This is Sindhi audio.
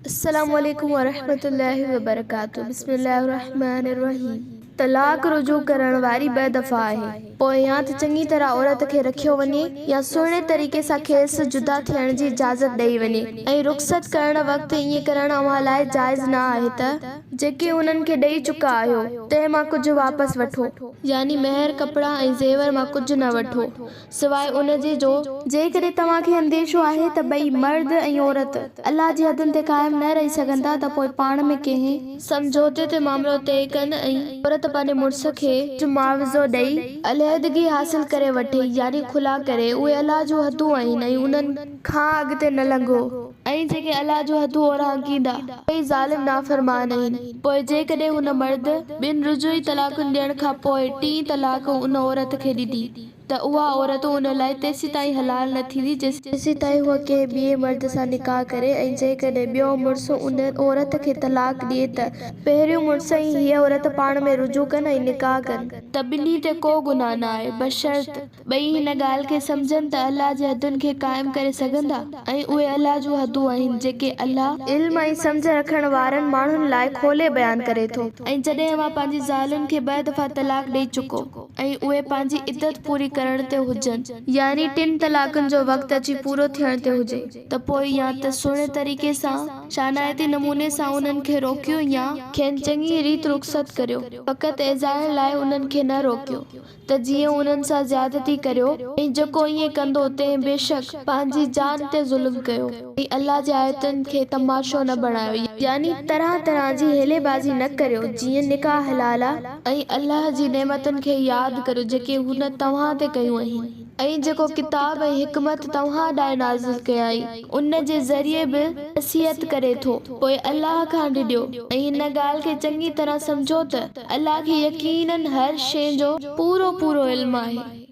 السلام عليڪم ورحمة الله وبرڪاته بسم الله الرحمن الرحيم طلاق رجوع ڪرڻ واري ٻه دفعا آهي پوء يا ته چڱي طرح عورت کي رکيو وڃي يا سهڻي طريقي سان کيس جدا ٿيڻ جي اجازت ڏئي وڃي ۽ رخصت ڪرڻ وقت ائين ڪرڻ اوهان لاء جائز نه آهي ته جيڪي انهن کي ڏئي چڪا آهيو تنهن مان ڪجهه واپس وٺو. يعني مهر، ڪپڙا ۽ زيور مان ڪجهه نه وٺو. سواء ان جي جو. جيڪڏهن توهان کي انديشو آهي ته ٻئي، مرد ۽ عورت، الله جي حدن تي قائم نه رهي سگهندا ته پوء پاڻ ۾ ڪنهن. سمجهوتي تي معاملو طئي ڪن ۽. عورت پنهنجي مڙس کي. ڪجهه معاوضو ڏئي. علحدگي حاصل ڪري وٺي، يعني خلع ڪري، اهي الله جون حدون آهن ۽ انهن. کان اڳتي نه لنگهو. ۽ جيڪي الله جون حدون اورانگهيندا. اهي ئي ظالم نافرمان آهن. پوء جيڪڏهن هن مرد، ٻن رجوعي طلاقن ڏيڻ کان پوء ٽين طلاق ان عورت کي ڏني ته اها عورت ان لاء تيسيتائين حلال نه ٿيندي جيسيتائين هوء ڪنهن ٻئي مرد سان نڪاح ڪري ۽ جيڪڏهن ٻيو مڙس ان عورت کي طلاق ڏئي ته پهريون مڙس ۽ هيء عورت پاڻ ۾ رجوع ڪن ۽ نڪاح ڪن. ته ٻنهي تي ڪو گناهه نه آهي، بشرط. ٻئي هن ڳالهه کي سمجهن ته الله جي حدن کي قائم ڪري سگهندا ۽ اهي الله جون حدون آهن جيڪي الله. علم ۽ سمجهه رکڻ وارن ماڻهن لاء کولي بيان ڪري ٿو. ۽ جڏهن اوهان پنهنجي زالن کي ٻه دفعا طلاق ڏئي چڪو ۽ اهي پنهنجي عدت پوري ڪرڻ تي هجن. يعني ٽن طلاقن جو وقت اچي پورو ٿيڻ تي هجي. ته پوء يا ته سهڻي طريقي سان، شانائتي نموني سان انهن کي روڪيو يا. کين چڱيء ريت رخصت ڪريو، فقط ايذائڻ لاء انهن کي نه روڪيو. ته جيئن انهن سان زيادتي ڪريو ۽ جيڪو ائين ڪندو تنهن بيشڪ پنهنجي جان تي ظلم ڪيو ۽ الله جي آيتن کي تماشو نه بڻايو، يعني طرح طرح جي حيلي بازي نه ڪريو، جيئن نڪاح حلالا. ۽ الله جي نعمتن کي ياد ڪريو جيڪي هن توهان تي ڪيون آهن ۽ جيڪو ڪتاب ۽ حڪمت توهان ڏانهن نازل ڪيائين ان جي ذريعي به نصيحت ڪري ٿو، پوء الله کان ڊڄو ۽ هن ڳالهه کي چڱي طرح سمجهو ته الله کي يقيناً هر شيء جو پورو پورو علم آهي.